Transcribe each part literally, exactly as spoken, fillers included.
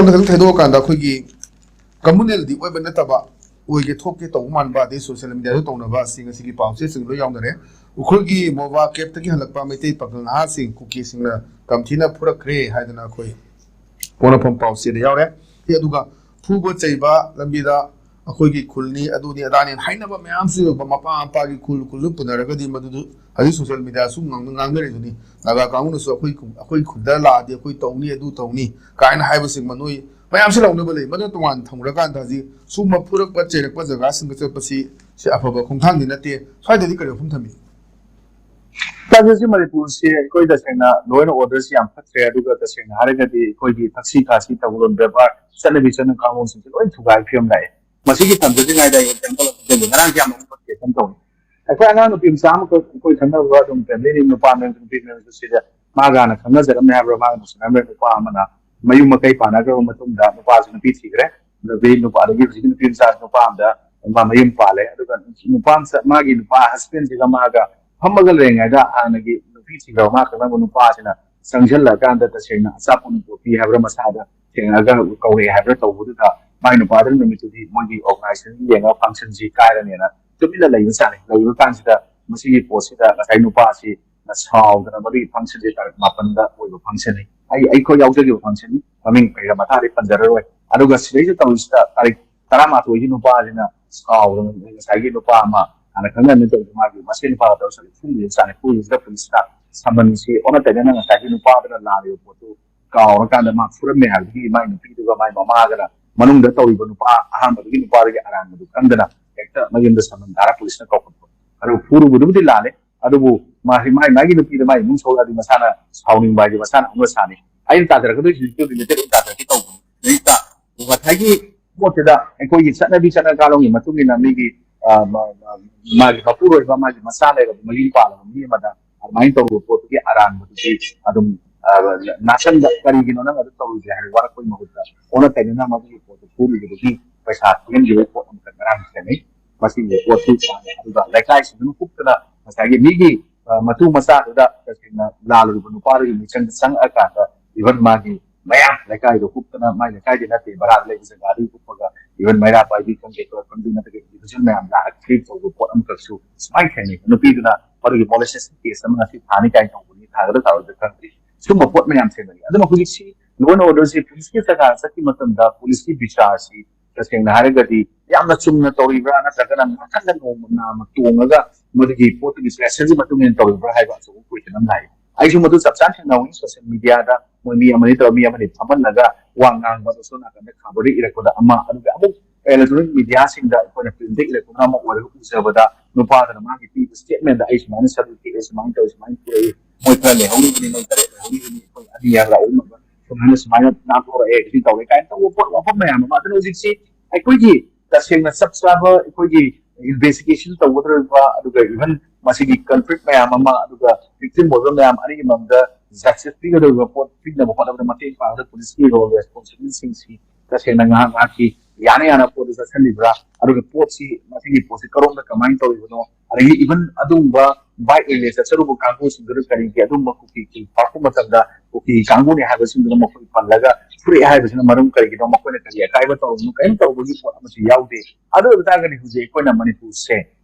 ꯈꯤꯇꯪ ꯊꯩꯗꯣꯛꯑꯀꯥꯟꯗ ꯑꯩꯈꯣꯏꯒꯤ ꯀꯝꯃꯨꯅꯦꯜꯗꯤ ꯑꯣꯏꯕ ꯅꯠꯇꯕ, ꯑꯣꯏꯒꯦ ꯊꯣꯛꯀꯦ ꯇꯧꯕ ꯃꯥꯟꯕ, ꯑꯗꯩ ꯁꯣꯁꯤꯌꯦꯜ ꯃꯤꯗꯤꯌꯥꯗ ꯇꯧꯅꯕ, ꯑꯁꯤ ꯉꯁꯤꯒꯤ ꯄꯥꯎꯆꯦꯁꯤꯡ ꯂꯣꯏ ꯌꯥꯎꯅꯔꯦ꯫ ꯎꯈ꯭ꯔꯨꯜꯒꯤ ꯃꯣꯕꯥ ꯀꯦꯞꯇꯒꯤ ꯍꯜꯂꯛꯄ ꯃꯩꯇꯩ ꯄꯥꯈꯪ ꯅꯍꯥꯁꯤꯡ ꯀꯨꯀꯤꯁꯤꯡꯅ ꯇꯝꯊꯤꯅ ꯐꯨꯔꯛꯈ꯭ꯔꯦ ꯍꯥꯏꯗꯅ ꯑꯩꯈꯣꯏ ꯄꯣꯛꯅꯐꯝ ꯄꯥꯎꯆꯦꯗ ꯌꯥꯎꯔꯦ꯫ ꯑꯗꯨꯒ ꯐꯨꯕ ꯆꯩꯕ, ꯂꯝꯕꯤꯗ ꯑꯩꯈꯣꯏꯒꯤ ꯈꯨꯜꯅꯤ, ꯑꯗꯨꯅꯤ ꯑꯗꯥꯅꯤ ꯍꯥꯏꯅꯕ ꯃꯌꯥꯝꯁꯨ ꯌꯧꯕ, ꯃꯄꯥ ꯃꯄꯥꯒꯤ ꯈꯨꯜ ꯈꯨꯜꯗꯨ ꯄꯨꯅꯔꯒꯗꯤ ꯃꯗꯨꯗꯨ ꯍꯧꯖꯤꯛ ꯁꯣꯁꯤꯌꯦꯜ ꯃꯤꯗꯤꯌꯥꯁꯨ ꯉꯥꯡꯅ-, ꯉꯥꯡꯅꯔꯤꯗꯨꯅꯤ꯫ ꯅꯥꯒꯥ ꯀꯥꯡꯕꯨꯅꯁꯨ ꯑꯩꯈꯣꯏ ꯈꯨ-, ꯑꯩꯈꯣꯏ ꯈꯨꯜꯗ ꯂꯥꯛꯑꯗꯤ ꯑꯩꯈꯣꯏ ꯇꯧꯅꯤ, ꯑꯗꯨ ꯇꯧꯅꯤ ꯀꯥꯏꯅ ꯍꯥꯏꯕꯁꯤꯡ ꯃꯅꯣꯏ ꯃꯌꯥꯝꯁꯤ ꯂꯧꯅꯕ ꯂꯩ꯫ ꯃꯗꯨ ꯇꯣꯉꯥꯟꯅ ꯊꯝꯈ꯭ꯔꯀꯥꯟꯗ ꯍꯧꯖꯤꯛ ꯁꯨꯝꯕ ꯐꯨꯔꯛꯄ ꯆꯩꯔꯛꯄ ꯖꯒꯥꯁꯤꯡꯗ ꯆꯠꯄꯁꯤ ꯁꯤ ꯑꯐꯕ ꯈꯣꯡꯊꯥꯡꯗꯤ ꯅꯠꯇꯦ꯫ ꯁ꯭ꯋꯥꯏꯗꯗꯤ ꯀꯔꯤ ꯋꯥꯐꯝ ꯊꯝꯃꯤ? ꯇꯥꯖꯦꯜꯁꯤ ꯃꯅꯤꯄꯨꯔꯁꯤ ꯑꯩꯈꯣꯏ ꯇꯁꯦꯡꯅ ꯂꯣ ꯑꯦꯟ ꯑꯣꯔꯗꯔꯁꯤ ꯌꯥꯝ ꯐꯠꯇ꯭ꯔꯦ, ꯑꯗꯨꯒ ꯇꯁꯦꯡꯅ ꯍꯥꯏꯔꯒꯗꯤ ꯑꯩꯈꯣꯏꯒꯤ ꯊꯛꯁꯤ ꯈꯥꯁꯤ ꯇꯧꯕ ꯂꯣꯟ ꯕꯦꯕꯥꯔ, ꯆꯠꯅꯕꯤ ꯆꯠꯅ ꯀꯥꯡꯂꯣꯟꯁꯤꯡꯁꯦ ꯂꯣꯏ ꯊꯨꯒꯥꯏꯕ ꯐꯤꯕꯝ ꯂꯥꯛꯑꯦ꯫ ꯃꯁꯤꯒꯤ ꯊꯝꯖꯗ꯭ꯔꯤꯉꯩꯗ ꯑꯩ ꯀꯩꯅꯣꯝꯇ ꯂꯧꯖꯒꯦ꯫ ꯉꯔꯥꯡꯁꯦ ꯌꯥꯝ ꯅꯣꯛꯅꯤꯡꯕ ꯀꯦꯁ ꯑꯃ ꯇꯧꯏ꯫ ꯑꯩꯈꯣꯏ ꯑꯉꯥꯡ ꯅꯨꯄꯤ ꯃꯆꯥ ꯑꯃꯈꯛ ꯑꯩꯈꯣꯏ ꯈꯪꯅꯕ ꯑꯗꯨꯝ ꯐꯦꯃꯤꯂꯤ ꯅꯨꯄꯥ ꯃꯌꯨꯝ ꯅꯨꯄꯤ ꯃꯌꯨꯝꯗ ꯁꯤꯗ ꯃꯥꯒ ꯍꯥꯟꯅ ꯈꯪꯅꯖꯔꯝꯃꯦ ꯍꯥꯏꯕ꯭ꯔꯥ, ꯃꯥꯒ ꯅꯨꯡꯁꯤꯅꯔꯝꯃꯦ ꯅꯨꯄꯥ ꯑꯃꯅ ꯃꯌꯨꯝ ꯃꯀꯩ ꯄꯥꯟꯅꯈ꯭ꯔꯕ ꯃꯇꯨꯡꯗ ꯅꯨꯄꯥꯁꯤ ꯅꯨꯄꯤ ꯊꯤꯈ꯭ꯔꯦ꯫ ꯑꯗꯨꯗꯒꯤ ꯅꯨꯄꯥ, ꯑꯗꯒꯤ ꯍꯧꯖꯤꯛꯀꯤ ꯅꯨꯄꯤ ꯃꯆꯥ ꯅꯨꯄꯥ ꯑꯃꯗ ꯃꯥ ꯃꯌꯨꯝ ꯄꯥꯜꯂꯦ꯫ ꯑꯗꯨꯒ ꯅꯨꯄꯥ ꯃꯆꯥ, ꯃꯥꯒꯤ ꯅꯨꯄꯥ ꯍꯁꯕꯦꯟꯁꯤꯒ ꯃꯥꯒ ꯐꯝꯃꯒ ꯂꯩꯔꯤꯉꯩꯗ ꯍꯥꯟꯅꯒꯤ ꯅꯨꯄꯤ ꯊꯤꯈ꯭ꯔꯕ ꯃꯥ ꯈꯪꯅꯕ ꯅꯨꯄꯥꯁꯤꯅ ꯆꯪꯁꯤꯜꯂꯀꯥꯟꯗ ꯇꯁꯦꯡꯅ ꯑꯆꯥꯄꯣꯠ ꯅꯨꯄꯤ ꯍꯥꯏꯕ꯭ꯔꯥ, ꯃꯁꯥꯗ ꯊꯦꯡꯅꯔꯒ ꯀꯧꯔꯛꯑꯦ ꯍꯥꯏꯕ꯭ꯔꯥ ꯇꯧꯕꯗꯨꯗ ꯃꯥꯏ ꯅꯨꯄꯥꯗꯨꯅ ꯅꯨꯃꯤꯠꯇꯨꯗꯤ ꯃꯣꯏꯒꯤ ꯑꯣꯔꯒꯅꯥꯏꯖꯦꯁꯟ ꯌꯦꯡꯉꯒ ꯐꯪꯁꯟꯁꯤ ꯀꯥꯏꯔꯅꯦꯅ ꯇꯨꯃꯤꯟꯅ ꯂꯩꯕ ꯁꯥꯔꯦ꯫ ꯂꯩꯕ ꯀꯥꯟꯁꯤꯗ ꯃꯁꯤꯒꯤ ꯄꯣꯠꯁꯤꯗ ꯉꯁꯥꯏ ꯅꯨꯄꯥꯁꯤ ꯁꯥꯎꯗꯅ, ꯃꯗꯨꯒꯤ ꯐꯪꯁꯟꯁꯤ ꯇꯥꯔꯤꯛ ꯃꯥꯄꯟꯗ ꯑꯣꯏꯕ ꯐꯪꯁꯟꯅꯤ, ꯑꯩ, ꯑꯩꯈꯣꯏ ꯌꯥꯎꯖꯈꯤꯕ ꯐꯪꯁꯟꯅꯤ, ꯃꯃꯤꯡ ꯀꯩꯒ ꯃꯊꯥꯗꯤ ꯄꯟꯖꯔꯔꯣꯏ꯫ ꯑꯗꯨꯒ ꯁꯤꯗꯩꯁꯤꯗ ꯇꯧꯔꯤꯁꯤꯗ ꯇꯥꯔꯤꯛ ꯇꯔꯥꯃꯥꯊꯣꯏꯒꯤ ꯅꯨꯄꯥꯁꯤꯅ ꯁꯥꯎꯗꯅ ꯉꯁꯥꯏꯒꯤ ꯅꯨꯄꯥ ꯑꯃ ꯍꯥꯟꯅ ꯈꯪꯅꯔꯝꯃꯤ ꯇꯧꯔꯤꯁꯦ, ꯃꯥꯒꯤ ꯃꯁꯦꯟ ꯅꯨꯄꯥꯒ ꯇꯧꯔ ꯆꯠꯂꯤ, ꯐꯨꯕꯤꯕ ꯆꯥꯅꯤ꯫ ꯐꯨꯕꯁꯤꯗ ꯄꯨꯂꯤꯁꯇ ꯁꯃꯟꯁꯤ ꯑꯣꯟꯅ ꯇꯩꯅꯅ ꯉꯁꯥꯏꯒꯤ ꯅꯨꯄꯥꯗꯨꯅ ꯂꯥꯜꯂꯤꯕ ꯄꯣꯠꯇꯨ ꯀꯥꯎꯔꯀꯥꯟꯗ ꯃꯥ ꯐꯨꯔꯝꯃꯦ ꯍꯥꯏꯕꯗꯒꯤ ꯃꯥꯏ ꯅꯨꯄꯤꯗꯨꯒ ꯃꯥꯏ ꯃꯃꯥꯒꯅ ꯃꯅꯨꯡꯗ ꯇꯧꯔꯤꯕ ꯅꯨꯄꯥ ꯑꯍꯥꯟꯕꯗꯨꯒꯤ ꯅꯨꯄꯥꯗꯨꯒꯤ ꯑꯔꯥꯟꯕꯗꯨ ꯈꯪꯗꯅ ꯍꯦꯛꯇ ꯃꯌꯨꯝꯗ ꯁꯃꯟ ꯊꯥꯔ ꯄꯨꯂꯤꯁꯅ ꯀꯧꯈꯠꯄ꯫ ꯑꯗꯨ ꯐꯨꯔꯨꯕꯗꯨꯕꯨꯗꯤ ꯂꯥꯜꯂꯦ, ꯑꯗꯨꯕꯨ ꯃꯥꯒꯤ, ꯃꯥꯒꯤ, ꯃꯥꯒꯤ ꯅꯨꯄꯤꯗ ꯃꯥꯒꯤ ꯏꯃꯨꯡ ꯁꯣꯛꯂꯛꯑꯗꯤ ꯃꯁꯥꯅ ꯁꯥꯎꯅꯤꯡꯕ ꯍꯥꯏꯁꯦ ꯃꯁꯥꯅ ꯍꯧꯅ ꯁꯥꯅꯤ꯫ ꯑꯩꯅ ꯇꯥꯖꯔꯛꯀꯗꯣꯏꯁꯤꯁꯨ ꯔꯤꯂꯦꯇꯦꯠ ꯑꯣꯏꯅ ꯇꯥꯖꯔꯛꯀꯦ ꯇꯧꯕꯅꯤ꯫ ꯍꯧꯖꯤꯛꯇ ꯉꯁꯥꯏꯒꯤ ꯄꯣꯠꯁꯤꯗ ꯑꯩꯈꯣꯏꯒꯤ ꯆꯠꯅꯕꯤ ꯆꯠꯅ ꯀꯥꯡꯂꯣꯟꯒꯤ ꯃꯇꯨꯡ ꯏꯟꯅ ꯃꯤꯒꯤ, ꯑ, ꯃ-, ꯃ-, ꯃꯥꯒꯤ ꯃꯄꯨꯔꯣꯏꯕ, ꯃꯥꯒꯤ ꯃꯆꯥ ꯂꯩꯔꯕ ꯃꯌꯨꯝ ꯄꯥꯜꯂꯕ ꯃꯤ ꯑꯃꯗ ꯑꯗꯨꯃꯥꯏꯅ ꯇꯧꯕ ꯄꯣꯠꯇꯨꯒꯤ ꯑꯔꯥꯟꯕꯗꯨꯗꯤ ꯑꯗꯨꯝ, ꯑ, ꯅꯥꯀꯟꯗ ꯀꯔꯤꯒꯤꯅꯣ ꯅꯪ ꯑꯗꯨ ꯇꯧꯔꯤꯁꯦ ꯍꯥꯏꯅ ꯋꯥꯔꯛꯄꯒꯤ ꯃꯍꯨꯠꯇ ꯑꯣꯟꯅ ꯇꯩꯅꯅ ꯃꯗꯨꯒꯤ ꯄꯣꯠꯇꯨ ꯐꯨꯔꯤꯕꯗꯨꯒꯤ ꯄꯩꯁꯥ ꯊꯤꯍꯟꯈꯤꯕꯒꯤ ꯄꯣꯠ ꯑꯃꯈꯛ ꯉꯔꯥꯡ ꯊꯦꯡꯅꯩ꯫ ꯃꯁꯤꯒꯤ ꯄꯣꯠꯁꯤ ꯄꯥꯝꯃꯦ꯫ ꯑꯗꯨꯒ ꯂꯩꯀꯥꯏꯁꯤꯡꯗꯨꯅ ꯀꯨꯞꯇꯅ ꯉꯁꯥꯏꯒꯤ ꯃꯤꯒꯤ, ꯑ, ꯃꯇꯨ ꯃꯆꯥꯗꯨꯗ ꯇꯁꯦꯡꯅ ꯂꯥꯜꯂꯨꯔꯤꯕ ꯅꯨꯄꯥꯗꯨꯒꯤ ꯃꯤꯆꯪꯗ ꯆꯪꯉꯛꯑꯀꯥꯟꯗ even ꯃꯥꯒꯤ ꯃꯌꯥꯝ ꯂꯩꯀꯥꯏꯗ ꯍꯨꯞꯇꯅ, ꯃꯥꯏ ꯂꯩꯀꯥꯏꯗꯤ ꯅꯠꯇꯦ, ꯚꯔꯥꯗ ꯂꯩꯕ ꯖꯒꯥꯗꯒꯤ ꯍꯨꯞꯄꯒ, even ꯃꯩꯔꯥ ꯄꯥꯏꯕꯤ ꯈꯪꯗꯦ, ꯀꯔꯞ ꯈꯪꯗꯦ, ꯅꯠꯇ꯭ꯔꯒ individual ꯃꯌꯥꯝ ꯂꯥꯛꯑꯒ ꯀ꯭ꯔꯤꯌꯦꯠ ꯇꯧꯕ ꯄꯣꯠ ꯑꯃꯈꯛꯁꯨ ꯁꯨꯃꯥꯏꯅ ꯊꯦꯡꯅꯩ꯫ ꯅꯨꯄꯤꯗꯨꯅ ꯃꯗꯨꯒꯤ molestation case ꯑꯃ ꯉꯁꯤ ꯊꯥꯅꯤ ꯀꯥꯏꯅ ꯇꯧꯕꯅꯤ, ꯊꯥꯒꯗ꯭ꯔꯥ ꯊꯥꯔꯣꯏꯗ꯭ꯔꯥ ꯈꯪꯗ꯭ꯔꯤ꯫ ꯁꯨꯝꯕ ꯄꯣꯠ ꯃꯌꯥꯝ ꯊꯦꯡꯅꯔꯤ꯫ ꯑꯗꯨꯅ ꯍꯧꯖꯤꯛꯁꯤ law and orderꯁꯤ ꯄꯨꯂꯤꯁꯀꯤ ꯖꯒꯥꯗ ꯆꯠꯈꯤꯕ ꯃꯇꯝꯗ ꯄꯨꯂꯤꯁꯀꯤ ꯕꯤꯆꯥꯔꯁꯤ ꯇꯁꯦꯡꯅ ꯍꯥꯏꯔꯒꯗꯤ ꯌꯥꯝꯅ ꯆꯨꯝꯅ ꯇꯧꯔꯤꯕ꯭ꯔꯥ, ꯅꯠꯇ꯭ꯔꯒꯅ ꯃꯊꯟꯗ ꯅꯣꯡꯃ ꯅꯥꯝꯃ ꯇꯣꯡꯉꯒ ꯃꯗꯨꯒꯤ ꯄꯣꯠꯇꯨꯒꯤ ꯄ꯭ꯔꯦꯁꯔꯒꯤ ꯃꯇꯨꯡ ꯏꯟꯅ ꯇꯧꯔꯤꯕ꯭ꯔꯥ ꯍꯥꯏꯕ ꯑꯆꯧꯕ ꯀꯣꯏꯁꯟ ꯑꯃ ꯂꯥꯛꯏ꯫ ꯑꯩꯁꯨ ꯃꯗꯨ ꯆꯞ ꯆꯥꯅ ꯊꯦꯡꯅꯍꯧꯏ꯫ ꯁꯣꯁꯤꯌꯦꯜ ꯃꯤꯗꯤꯌꯥꯗ ꯃꯣꯏ ꯃꯤ ꯑꯃꯅꯤ ꯇꯧꯔ ꯃꯤ ꯑꯃꯅꯤ ꯐꯝꯍꯜꯂꯒ ꯋꯥ ꯉꯥꯡꯕ, ꯑꯗꯣ ꯁꯣꯝ ꯅꯥꯀꯟꯗ ꯈꯕꯔꯗ ꯏꯔꯛꯄꯗ ꯑꯃ, ꯑꯗꯨꯒ ꯑꯃꯨꯛ ꯏꯂꯦꯛꯇ꯭ꯔꯣꯅꯤꯛ ꯃꯤꯗꯤꯌꯥꯁꯤꯡꯗ ꯑꯩꯈꯣꯏꯅ ꯄ꯭ꯔꯤꯟꯗ ꯏꯔꯛꯄꯅ ꯑꯃ ꯑꯣꯏꯔꯒ ꯎꯖꯕꯗ, ꯅꯨꯄꯥꯗꯨꯅ ꯃꯥꯒꯤ ꯄꯤꯕ ꯁ꯭ꯇꯦꯠꯃꯦꯟꯗ ꯑꯩ ꯁꯨꯃꯥꯏꯅ ꯁꯔꯨꯛ ꯊꯦꯛꯑꯦ, ꯁꯨꯃꯥꯏꯅ ꯇꯧꯔꯦ, ꯁꯨꯃꯥꯏꯅ ꯄꯨꯔꯛꯏ, ꯃꯣꯏ ꯈꯔ ꯂꯩꯍꯧꯔꯤꯕꯅꯤ, ꯃꯣꯏ ꯇꯔꯦꯠ ꯂꯩꯍꯧꯔꯤꯕꯅꯤ, ꯑꯩꯈꯣꯏ ꯑꯅꯤ ꯌꯥꯝ ꯂꯥꯛꯍꯧꯅꯕ ꯁꯨꯃꯥꯏꯅ ꯁꯨꯃꯥꯏꯅ ꯅꯥꯟꯊꯣꯔꯛꯑꯦ, ꯁꯤ ꯇꯧꯔꯦ ꯀꯥꯏꯅ ꯇꯧꯕ ꯄꯣꯠ ꯋꯥꯐꯝ ꯃꯌꯥꯝ ꯑꯃ꯫ ꯑꯗꯨꯅ ꯍꯧꯖꯤꯛꯁꯤ ꯑꯩꯈꯣꯏꯒꯤ ꯇꯁꯦꯡꯅ ꯆꯞ ꯆꯥꯕ ꯑꯩꯈꯣꯏꯒꯤ ꯏꯟꯚꯦꯁꯇꯤꯒꯦꯁꯟ ꯇꯧꯒꯗꯧꯔꯤꯕ, ꯑꯗꯨꯒ ꯏꯚꯟ ꯃꯁꯤꯒꯤ ꯀꯜꯄ꯭ꯔꯤꯠ ꯃꯌꯥꯝ ꯑꯃ, ꯑꯗꯨꯒ ꯚꯤꯛꯇꯤꯝ ꯑꯣꯏꯕ ꯃꯌꯥꯝ ꯑꯅꯤꯒꯤ ꯃꯔꯝꯗ ꯖꯁꯇꯤꯁ ꯄꯤꯒꯗꯧꯔꯤꯕ ꯄꯣꯠ ꯄꯤꯅꯕ ꯍꯣꯠꯅꯕꯗ ꯃꯇꯦꯡ ꯄꯥꯡꯒꯗꯕ ꯄꯨꯂꯤꯁꯀꯤ ꯔꯣꯜ ꯔꯦꯁꯄꯣꯟꯁꯤꯕꯤꯂꯤꯇꯤꯁꯤꯡꯁꯤ ꯇꯁꯦꯡꯅ ꯉꯥꯏꯍꯥꯛ ꯉꯥꯏꯍꯥꯛꯀꯤ ꯌꯥꯅ ꯌꯥꯅ ꯄꯣꯠꯇ ꯆꯠꯁꯤꯜꯂꯤꯕ꯭ꯔꯥ, ꯑꯗꯨꯒ ꯄꯣꯠꯁꯤ, ꯃꯁꯤꯒꯤ ꯄꯣꯠꯁꯤ ꯀꯔꯣꯝꯗ ꯀꯃꯥꯏꯅ ꯇꯧꯔꯤꯕꯅꯣ, ꯑꯗꯒꯤ ꯏꯚꯟ ꯑꯗꯨꯒꯨꯝꯕ ꯕꯥꯏꯛ ꯔꯦꯂꯤ ꯆꯠꯆꯔꯨꯕ ꯀꯥꯡꯕꯨꯁꯤꯡꯗꯨꯗ ꯀꯔꯤꯒꯤ ꯑꯗꯨꯒꯨꯝꯕ ꯀꯨꯀꯤ ꯀꯨꯀꯤ ꯄꯥꯛꯄ ꯃꯇꯝꯗ ꯀꯨꯀꯤ ꯀꯥꯡꯕꯨꯅꯤ ꯍꯥꯏꯕꯁꯤꯡꯗꯨꯅ ꯃꯈꯣꯏ ꯄꯜꯂꯒ ꯐꯨꯔꯛꯑꯦ ꯍꯥꯏꯕꯁꯤꯅ ꯃꯔꯝ ꯀꯔꯤꯒꯤꯅꯣ? ꯃꯈꯣꯏꯅ ꯀꯔꯤ ꯑꯀꯥꯏꯕ ꯇꯧꯔꯕꯅꯣ? ꯀꯔꯤꯝ ꯇꯧꯕꯒꯤ ꯄꯣꯠ ꯑꯃꯁꯨ ꯌꯥꯎꯗꯦ꯫ ꯑꯗꯨ ꯑꯣꯏꯕ ꯇꯥꯔꯒꯗꯤ ꯍꯧꯖꯤꯛ ꯑꯩꯈꯣꯏꯅ ꯃꯅꯤꯄꯨꯔꯁꯦ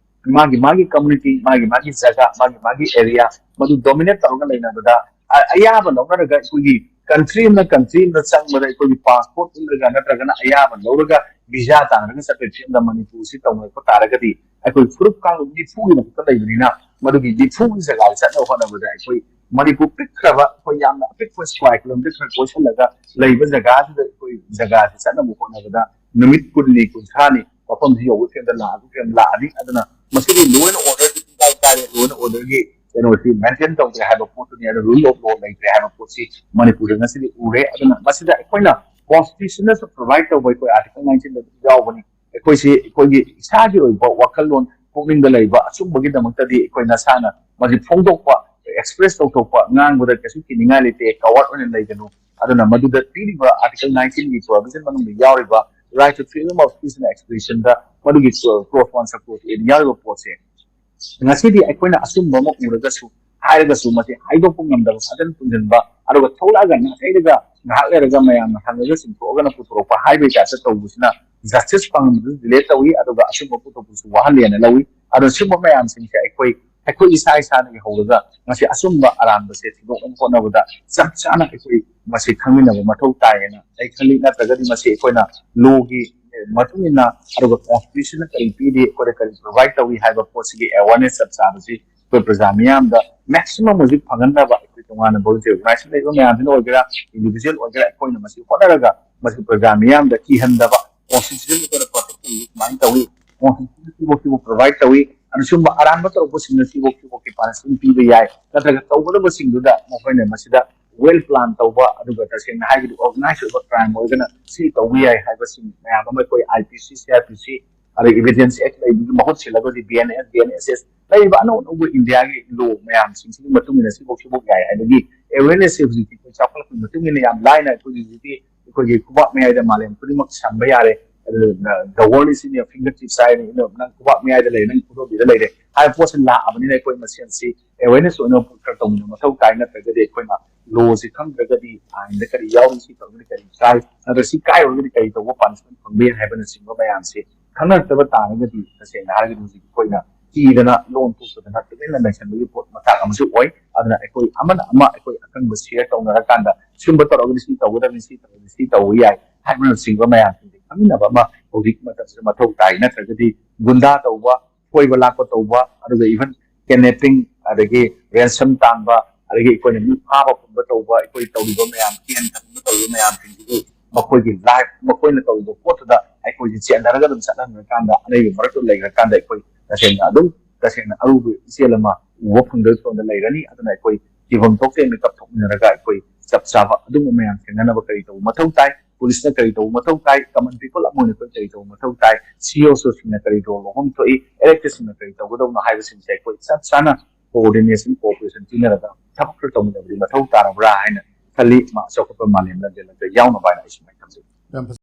ꯃꯥꯒꯤ ꯃꯥꯒꯤ ꯀꯝꯃꯨꯅꯤꯇꯤ, ꯃꯥꯒꯤ ꯃꯥꯒꯤ ꯖꯒꯥ, ꯃꯥꯒꯤ ꯃꯥꯒꯤ ꯑꯦꯔꯤꯌꯥ, ꯃꯗꯨ ꯗꯣꯃꯤꯅꯦꯠ ꯇꯧꯔꯒ ꯂꯩꯅꯕꯗ ꯑ-, ꯑꯌꯥꯕ ꯂꯧꯅꯔꯒ ꯑꯩꯈꯣꯏꯒꯤ ꯀꯟꯇ꯭ꯔꯤ ꯑꯃꯅ ꯀꯟꯇ꯭ꯔꯤ ꯑꯃꯗ ꯆꯪꯕꯗ ꯑꯩꯈꯣꯏꯒꯤ ꯄꯥꯁꯄꯣꯔꯠ ꯎꯠꯂꯒ ꯅꯠꯇ꯭ꯔꯒꯅ ꯑꯌꯥꯕ ꯂꯧꯔꯒ ꯚꯤꯖꯥ ꯇꯥꯟꯅꯔꯒ ꯆꯠꯄꯒꯤ ꯐꯤꯕꯝꯗ ꯃꯅꯤꯄꯨꯔꯁꯤ ꯇꯧꯅꯔꯛꯄ ꯇꯥꯔꯒꯗꯤ, ꯑꯩꯈꯣꯏ ꯐꯨꯔꯨꯞ ꯀꯥꯡꯂꯨꯞ ꯅꯤꯐꯨꯒꯤ ꯃꯊꯛꯇ ꯂꯩꯕꯅꯤꯅ ꯃꯗꯨꯒꯤ ꯅꯤꯐꯨꯒꯤ ꯖꯒꯥꯗ ꯆꯠꯅꯕ ꯍꯣꯠꯅꯕꯗ ꯑꯩꯈꯣꯏ ꯃꯅꯤꯄꯨꯔ ꯄꯤꯛꯈ꯭ꯔꯕ, ꯑꯩꯈꯣꯏ ꯌꯥꯝꯅ ꯑꯄꯤꯛꯄ ꯁ꯭ꯀ꯭ꯋꯥꯔ ꯀꯤꯂꯣꯃꯤꯇꯔ ꯈꯔ ꯀꯣꯏꯁꯤꯜꯂꯒ ꯂꯩꯕ ꯖꯒꯥꯁꯤꯗ ꯑꯩꯈꯣꯏ ꯖꯒꯥꯁꯤ ꯆꯠꯅꯕ ꯍꯣꯠꯅꯕꯗ ꯅꯨꯃꯤꯠ ꯀꯨꯟꯅꯤ, ꯀꯨꯟꯊ꯭ꯔꯥꯅꯤ ꯃꯐꯝꯁꯤ ꯌꯧꯕ ꯐꯤꯕꯝꯗ ꯂꯥꯛꯑꯒ ꯐꯤꯕꯝ ꯂꯥꯛꯑꯅꯤ꯫ ꯑꯗꯨꯅ ꯃꯁꯤꯗꯤ ꯂꯣ ꯑꯦꯟ ꯑꯣꯔꯗꯔꯒꯤ ꯐꯤꯕꯝ ꯀꯥꯏꯔꯦ, ꯂꯣ ꯑꯦꯟ ꯑꯣꯔꯗꯔꯒꯤ ꯀꯩꯅꯣꯁꯤ ꯃꯦꯟꯇꯦꯟ ꯇꯧꯗ꯭ꯔꯦ ꯍꯥꯏꯕ ꯄꯣꯠꯇꯨꯅꯤ꯫ ꯑꯗꯨ ꯔꯨꯜ ꯑꯣꯐ ꯂꯣ ꯂꯩꯇ꯭ꯔꯦ ꯍꯥꯏꯕ ꯄꯣꯠꯁꯤ ꯃꯅꯤꯄꯨꯔꯗ ꯉꯁꯤꯗꯤ ꯎꯔꯦ꯫ ꯑꯗꯨꯅ ꯃꯁꯤꯗ ꯑꯩꯈꯣꯏꯅ ꯀꯣꯟꯁꯇꯤꯇ꯭ꯌꯨꯁꯟꯅꯁꯨ ꯄ꯭ꯔꯣꯚꯥꯏꯗ ꯇꯧꯕ ꯑꯩꯈꯣꯏ ꯑꯥꯔꯇꯤꯀꯜ ꯅꯥꯏꯟꯇꯤꯟꯗ ꯑꯗꯨꯝ ꯌꯥꯎꯕꯅꯤ꯫ ꯑꯩꯈꯣꯏꯁꯤ ꯑꯩꯈꯣꯏꯒꯤ ꯏꯁꯥꯒꯤ ꯑꯣꯏꯕ ꯋꯥꯈꯜꯂꯣꯟ, ꯄꯨꯛꯅꯤꯡꯗ ꯂꯩꯕ ꯑꯆꯨꯝꯕꯒꯤꯗꯃꯛꯇꯗꯤ ꯑꯩꯈꯣꯏ ꯅꯁꯥꯅ ꯃꯁꯤ ꯐꯣꯡꯗꯣꯛꯄ, ꯑꯦꯛꯁꯄ꯭ꯔꯦꯁ ꯇꯧꯊꯣꯛꯄ, ꯉꯥꯡꯕꯗ ꯀꯩꯁꯨ ꯀꯤꯅꯤꯡꯉꯥꯏ ꯂꯩꯇꯦ, ꯀꯋꯥꯔꯗ ꯑꯣꯏꯅ ꯂꯩꯒꯅꯨ꯫ ꯑꯗꯨꯅ ꯃꯗꯨꯗ ꯄꯤꯔꯤꯕ ꯑꯥꯔꯇꯤꯀꯜ ꯅꯥꯏꯟꯇꯤꯟꯒꯤ ꯄ꯭ꯔꯣꯚꯤꯖꯟ ꯃꯅꯨꯡꯗ ꯌꯥꯎꯔꯤꯕ right to freedom of speech and expressionꯗ ꯃꯗꯨꯒꯤ clause one, sub clause A ꯗ ꯌꯥꯎꯔꯤꯕ ꯄꯣꯠꯁꯦ ꯉꯁꯤꯗꯤ ꯑꯩꯈꯣꯏꯅ ꯑꯆꯨꯝꯕ ꯑꯃ ꯎꯔꯒꯁꯨ, ꯍꯥꯏꯔꯒꯁꯨ ꯃꯁꯤ ꯍꯥꯏꯗꯣꯛꯄ ꯉꯝꯗꯕ, ꯐꯖꯅ ꯄꯨꯟꯁꯤꯟꯕ, ꯑꯗꯨꯒ ꯊꯣꯛꯂꯛꯑꯒ ꯅꯥꯊꯩꯔꯒ ꯉꯥꯏꯍꯥꯛ ꯂꯩꯔꯒ ꯃꯌꯥꯝꯅ ꯍꯪꯉꯒ ꯆꯤꯡꯊꯣꯛꯑꯒꯅ ꯄꯨꯊꯣꯔꯛꯄ ꯍꯥꯏꯕꯒꯤ ꯇꯥꯏꯞꯇ ꯇꯧꯕꯁꯤꯅ ꯖꯁꯇꯤꯁ ꯐꯪꯕꯗꯨꯁꯨ ꯗꯤꯂꯦ ꯇꯧꯏ, ꯑꯗꯨꯒ ꯑꯆꯨꯝꯕ ꯄꯨꯊꯣꯛꯄꯁꯨ ꯋꯥꯍꯜꯂꯦꯅ ꯂꯧꯏ꯫ ꯑꯗꯣ ꯁꯤꯒꯨꯝꯕ ꯃꯌꯥꯝꯁꯤꯡꯁꯦ ꯑꯩꯈꯣꯏ ꯑꯩꯈꯣꯏ ꯏꯁꯥ ꯏꯁꯥꯗꯒꯤ ꯍꯧꯔꯒ ꯉꯁꯤ ꯑꯆꯨꯝꯕ ꯑꯔꯥꯟꯕꯁꯦ ꯊꯤꯗꯣꯛꯅꯕ ꯍꯣꯠꯅꯕꯗ ꯆꯞ ꯆꯥꯅ ꯑꯩꯈꯣꯏ ꯃꯁꯤ ꯈꯪꯃꯤꯟꯅꯕ ꯃꯊꯧ ꯇꯥꯏꯌꯦꯅ ꯑꯩ ꯈꯜꯂꯤ꯫ ꯅꯠꯇ꯭ꯔꯒꯗꯤ ꯃꯁꯤ ꯑꯩꯈꯣꯏꯅ ꯂꯣꯒꯤ ꯃꯇꯨꯡ ꯏꯟꯅ ꯑꯗꯨꯒ ꯀꯣꯟꯁꯇꯤꯇ꯭ꯌꯨꯁꯟꯅ ꯀꯔꯤ ꯄꯤꯔꯤ, ꯑꯩꯈꯣꯏꯗ ꯀꯔꯤ ꯄ꯭ꯔꯣꯚꯥꯏꯠ ꯇꯧꯏ ꯍꯥꯏꯕ ꯄꯣꯠꯁꯤꯒꯤ ꯑꯦꯋꯥꯔꯅꯦꯁ ꯆꯞ ꯆꯥꯕꯁꯤ ꯑꯩꯈꯣꯏ ꯄ꯭ꯔꯖꯥ ꯃꯤꯌꯥꯝꯗ ꯃꯦꯛꯁꯤꯃꯝ ꯍꯧꯖꯤꯛ ꯐꯪꯍꯟꯅꯕ ꯑꯩꯈꯣꯏ ꯇꯣꯉꯥꯟꯅ ꯚꯣꯂꯨꯟꯇꯤꯌꯔ ꯑꯣꯔꯒꯅꯥꯏꯖꯦꯁꯟ ꯂꯩꯕ ꯃꯌꯥꯝꯁꯤꯅ ꯑꯣꯏꯒꯦꯔꯥ, ꯏꯟꯗꯤꯚꯤꯖꯨꯋꯦꯜ ꯑꯣꯏꯒꯦꯔꯥ, ꯑꯩꯈꯣꯏꯅ ꯃꯁꯤ ꯍꯣꯠꯅꯔꯒ ꯃꯁꯤ ꯄ꯭ꯔꯖꯥ ꯃꯤꯌꯥꯝꯗ ꯀꯤꯍꯟꯗꯕ, ꯀꯣꯟꯁꯇꯤꯇ꯭ꯌꯨꯁꯟ ꯑꯩꯈꯣꯏꯅ ꯄ꯭ꯔꯣꯇꯦꯛ ꯇꯧꯏ, ꯀꯃꯥꯏꯅ ꯇꯧꯏ, ꯀꯣꯟꯁꯇꯤꯇ꯭ꯌꯨꯁꯟ ꯁꯤꯐꯥꯎ ꯁꯤꯐꯥꯎ ꯄ꯭ꯔꯣꯚꯥꯏꯠ ꯇꯧꯏ꯫ ꯑꯗꯨ ꯁꯤꯒꯨꯝꯕ ꯑꯔꯥꯟꯕ ꯇꯧꯔꯛꯄꯁꯤꯡꯅ ꯁꯤꯐꯥꯎ ꯁꯤꯐꯥꯎꯒꯤ ꯄꯥꯅꯤꯁꯃꯦꯟ ꯄꯤꯕ ꯌꯥꯏ, ꯅꯠꯇ꯭ꯔꯒ ꯇꯧꯒꯗꯕꯁꯤꯡꯗꯨꯗ ꯃꯈꯣꯏꯅ ꯃꯁꯤꯗ ꯋꯦꯜ ꯄ꯭ꯂꯥꯟ ꯇꯧꯕ, ꯑꯗꯨꯒ ꯇꯁꯦꯡꯅ ꯍꯥꯏꯔꯒꯗꯤ ꯑꯣꯔꯒꯅꯥꯏꯖ ꯑꯣꯏꯕ ꯀ꯭ꯔꯥꯏꯝ ꯑꯣꯏꯔꯒꯅ ꯁꯤ ꯇꯧꯕ ꯌꯥꯏ ꯍꯥꯏꯕꯁꯤꯡ ꯃꯌꯥꯝ ꯑꯃ ꯑꯩꯈꯣꯏ ꯑꯥꯏ ꯄꯤ ꯁꯤ, ꯁꯤ ꯑꯥꯔ ꯄꯤ ꯁꯤ, ꯑꯗꯩ ꯏꯚꯤꯗꯦꯟꯁ ꯑꯦꯛ ꯂꯩꯕꯒꯤ ꯃꯍꯨꯠ ꯁꯤꯜꯂꯒ ꯍꯧꯖꯤꯛ B N S, B N S S ꯂꯩꯔꯤꯕ ꯑꯅꯧ ꯑꯅꯧꯕ ꯏꯟꯗꯤꯌꯥꯒꯤ ꯂꯣ ꯃꯌꯥꯝꯁꯤꯡꯁꯤꯒꯤ ꯃꯇꯨꯡ ꯏꯟꯅ ꯁꯤꯐꯧ ꯁꯤꯐꯧ ꯌꯥꯏ ꯍꯥꯏꯕꯒꯤ ꯑꯦꯋꯦꯔꯅꯦꯁꯁꯦ ꯍꯧꯖꯤꯛꯇꯤ ꯑꯩꯈꯣꯏ ꯆꯥꯎꯈꯠꯂꯛꯄꯒꯤ ꯃꯇꯨꯡ ꯏꯟꯅ ꯌꯥꯝ ꯂꯥꯏꯅ ꯑꯩꯈꯣꯏꯒꯤ ꯍꯧꯖꯤꯛꯇꯤ ꯑꯩꯈꯣꯏꯒꯤ ꯈꯨꯕꯥꯛ ꯃꯌꯥꯏꯗ ꯃꯥꯂꯦꯝ ꯈꯨꯗꯤꯡꯃꯛ ꯁꯝꯕ ꯌꯥꯔꯦ꯫ ꯑꯗꯨ, the world is in your fingertips ꯍꯥꯏꯔꯦ, ꯅꯪ ꯈꯨꯕꯥꯛ ꯃꯌꯥꯏꯗ ꯂꯩꯔꯦ, ꯅꯪ ꯈꯨꯗꯣꯝꯕꯤꯗ ꯂꯩꯔꯦ ꯍꯥꯏꯕ ꯄꯣꯠꯁꯤ ꯂꯥꯛꯑꯕꯅꯤꯅ ꯑꯩꯈꯣꯏ ꯃꯁꯦꯟꯁꯤ ꯑꯦꯋꯦꯔꯅꯦꯁ ꯑꯣꯏꯅ ꯈꯔ ꯇꯧꯃꯤꯟꯅꯕ ꯃꯊꯧ ꯇꯥꯏ꯫ ꯅꯠꯇ꯭ꯔꯒꯗꯤ ꯑꯩꯈꯣꯏꯅ ꯂꯣꯁꯤ ꯈꯪꯗ꯭ꯔꯒꯗꯤ, ꯑꯥꯏꯟꯗ ꯀꯔꯤ ꯌꯥꯎꯔꯤ, ꯁꯤ ꯇꯧꯔꯒꯗꯤ ꯀꯔꯤ ꯀꯥꯏ, ꯅꯠꯇ꯭ꯔꯒ ꯁꯤ ꯀꯥꯏꯔꯨꯔꯒꯗꯤ ꯀꯔꯤ ꯇꯧꯕ ꯄꯥꯅꯤꯁꯃꯦꯟ ꯐꯪꯕ ꯌꯥꯏ ꯍꯥꯏꯕꯅꯆꯤꯡꯕ ꯃꯌꯥꯝꯁꯤ ꯈꯪꯅꯔꯛꯇꯕ ꯇꯥꯔꯒꯗꯤ, ꯇꯁꯦꯡꯅ ꯍꯥꯏꯔꯒꯗꯤ ꯍꯧꯖꯤꯛ ꯑꯩꯈꯣꯏꯅ ꯀꯤꯗꯅ ꯂꯣꯟ ꯊꯣꯛꯇꯗꯅ ꯇꯨꯃꯤꯟꯅ ꯂꯩꯁꯟꯕꯒꯤ ꯄꯣꯠ ꯃꯇꯥꯡ ꯑꯃꯁꯨ ꯑꯣꯏ꯫ ꯑꯗꯨꯅ ꯑꯩꯈꯣꯏ ꯑꯃꯅ ꯑꯃ ꯑꯩꯈꯣꯏ ꯑꯈꯪꯕ ꯁꯤꯌꯔ ꯇꯧꯅꯔꯀꯥꯟꯗ, ꯁꯤꯒꯨꯝꯕ ꯇꯧꯔꯒꯗꯤ ꯁꯤ ꯇꯧꯒꯗꯕꯅꯤ, ꯁꯤ ꯇꯧꯔꯒꯗꯤ ꯁꯤ ꯇꯧꯕ ꯌꯥꯏ ꯍꯥꯏꯕꯅꯆꯤꯡꯕ ꯃꯌꯥꯝꯁꯤꯡꯁꯦ ꯈꯪꯃꯤꯟꯅꯕ ꯑꯃ ꯍꯧꯖꯤꯛ ꯃꯇꯝꯁꯤꯗ ꯃꯊꯧ ꯇꯥꯏ꯫ ꯅꯠꯇ꯭ꯔꯒꯗꯤ ꯒꯨꯟꯗꯥ ꯇꯧꯕ, ꯀꯣꯏꯕ ꯂꯥꯛꯄ ꯇꯧꯕ, ꯑꯗꯨꯒ ꯏꯚꯟ ꯀꯤꯗꯅꯦꯄꯤꯡ, ꯑꯗꯒꯤ ꯔꯦꯟꯁꯝ ꯇꯥꯟꯕ, ꯑꯗꯒꯤ ꯑꯩꯈꯣꯏꯅ ꯃꯤ ꯐꯥꯕ ꯄꯨꯟꯕ ꯇꯧꯕ, ꯑꯩꯈꯣꯏ ꯇꯧꯔꯤꯕ ꯃꯌꯥꯝ, ꯀꯦꯟ ꯊꯝꯕ ꯇꯧꯔꯤꯕ ꯃꯌꯥꯝꯁꯤꯡꯁꯤꯗꯤ ꯃꯈꯣꯏꯒꯤ ꯂꯥꯏꯐ, ꯃꯈꯣꯏꯅ ꯇꯧꯔꯤꯕ ꯄꯣꯠꯇꯨꯗ ꯑꯩꯈꯣꯏꯁꯦ ꯆꯦꯟꯊꯔꯒ ꯑꯗꯨꯝ ꯆꯠꯍꯟꯈ꯭ꯔꯀꯥꯟꯗ, ꯑꯅꯩꯕ ꯃꯔꯛꯇ ꯂꯩꯈ꯭ꯔꯀꯥꯟꯗ ꯑꯩꯈꯣꯏ ꯇꯁꯦꯡꯅ ꯑꯗꯨꯝ, ꯇꯁꯦꯡꯅ ꯑꯔꯨꯕ ꯏꯆꯦꯜ ꯑꯃ ꯎꯕ ꯐꯪꯗꯕꯒꯤ ꯐꯤꯕꯝꯗ ꯂꯩꯔꯅꯤ꯫ ꯑꯗꯨꯅ ꯑꯩꯈꯣꯏ ꯊꯤꯐꯝ ꯊꯣꯛꯇꯦ ꯃꯤꯀꯞ ꯊꯣꯛꯃꯤꯟꯅꯔꯒ ꯑꯩꯈꯣꯏ ꯆꯞ ꯆꯥꯕ ꯑꯗꯨꯒꯨꯝꯕ ꯃꯌꯥꯝ ꯊꯦꯡꯅꯅꯕ ꯀꯔꯤ ꯇꯧꯕ ꯃꯊꯧ ꯇꯥꯏ, ꯄꯨꯂꯤꯁꯅ ꯀꯔꯤ ꯇꯧꯕ ꯃꯊꯧ ꯇꯥꯏ, ꯀꯃꯟ ꯄꯤꯄꯜ ꯑꯃ ꯑꯣꯏꯅ ꯑꯩꯈꯣꯏ ꯀꯔꯤ ꯇꯧꯕ ꯃꯊꯧ ꯇꯥꯏ, ꯁꯤ ꯑꯣ ꯁꯤꯡꯅ ꯀꯔꯤ ꯔꯣꯜ ꯂꯧꯐꯝ ꯊꯣꯛꯏ, ꯏꯂꯦꯛꯇꯦꯗꯁꯤꯡꯅ ꯀꯔꯤ ꯇꯧꯒꯗꯧꯅꯣ ꯍꯥꯏꯕꯁꯤꯡꯁꯦ ꯑꯩꯈꯣꯏ ꯆꯞ ꯆꯥꯅ ꯀꯣꯑꯣꯔꯗꯤꯅꯦꯁꯟ, ꯀꯣꯑꯣꯄꯔꯦꯁꯟ ꯄꯤꯅꯔꯒ ꯊꯕꯛ ꯈꯔ ꯇꯧꯃꯤꯟꯅꯕꯗꯤ ꯃꯊꯧ ꯇꯥꯔꯕ꯭ꯔꯥ ꯍꯥꯏꯅ ꯈꯜꯂꯤ꯫ ꯃꯥ ꯆꯥꯎꯈꯠꯄ ꯃꯥꯂꯦꯝ ꯂꯝꯖꯦꯜ ꯂꯝꯖꯦꯜ ꯌꯥꯎꯅꯕ ꯍꯥꯏꯅ ꯑꯩ ꯁꯨꯃꯥꯏꯅ ꯊꯝꯖꯒꯦ꯫ ꯌꯥꯝ ꯐꯖꯩ꯫